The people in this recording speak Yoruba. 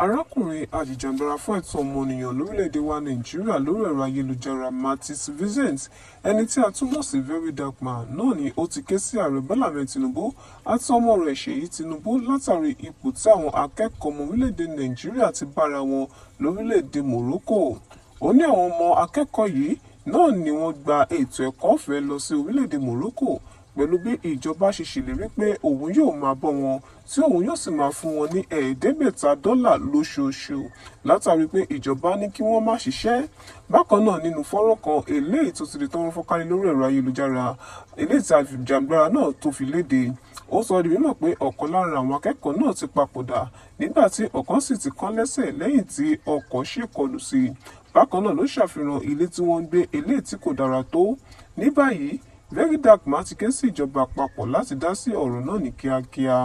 Arákùnrin ajìjàǹgbara fún ẹ̀tọ́ ọmọnìyàn lórílẹ̀-èdè wa Nàìjíríà lórí ẹ̀rọ ayélujára Martins Vincent, ẹni tí a tún mọ̀ sí Very Dark Man náà ni ó ti ké sí Ààrẹ Bọ́lá Ahmed Tinubu àti ọmọ rẹ̀ Ṣèyí Tinubu látàrí ipò tí àwọn akẹ́kọ̀ọ́ ọmọ orílẹ̀-èdè Nàìjíríà ti bára wọn lórílẹ̀-èdè Morocco. Ó ní àwọn ọmọ akẹ́kọ̀ọ́ yìí náà ni wọ́n gba ètò ẹ̀kọ́ ọ̀fẹ́ lọ sí orílẹ̀-èdè Morocco pẹ̀lú bí ìjọba ṣe ṣèlérí pé òun yóò máa bọ́ wọn tí òun yóò sì máa fún wọn ní $500 lóṣooṣù látàrí pé ìjọba ní kí wọ́n má ṣiṣẹ́. Bákan náà, nínú fọ́nrán kan eléyìí tó ti di tọ́rọ́ fọ́nkálé lórí ẹ̀rọ ayélujára, eléyìí tí ajìjàǹgbara náà tó fi léde, ó sọ di mímọ̀ pé ọ̀kan lára àwọn akẹ́kọ̀ọ́ náà ti papòdà nígbà tí ọ̀kan sì ti kán lẹ́sẹ̀ lẹ́yìn tí ọkọ̀ ṣèkọlù sí i. Bákan náà ló ṣàfihàn ilé tí wọ́n ń gbé eléyìí tí kò dára tó. Ní báyìí, Very Dark Man ti ké sí ìjọba àpapọ̀ láti dá sí ọ̀rọ̀ náà ní kíákíá.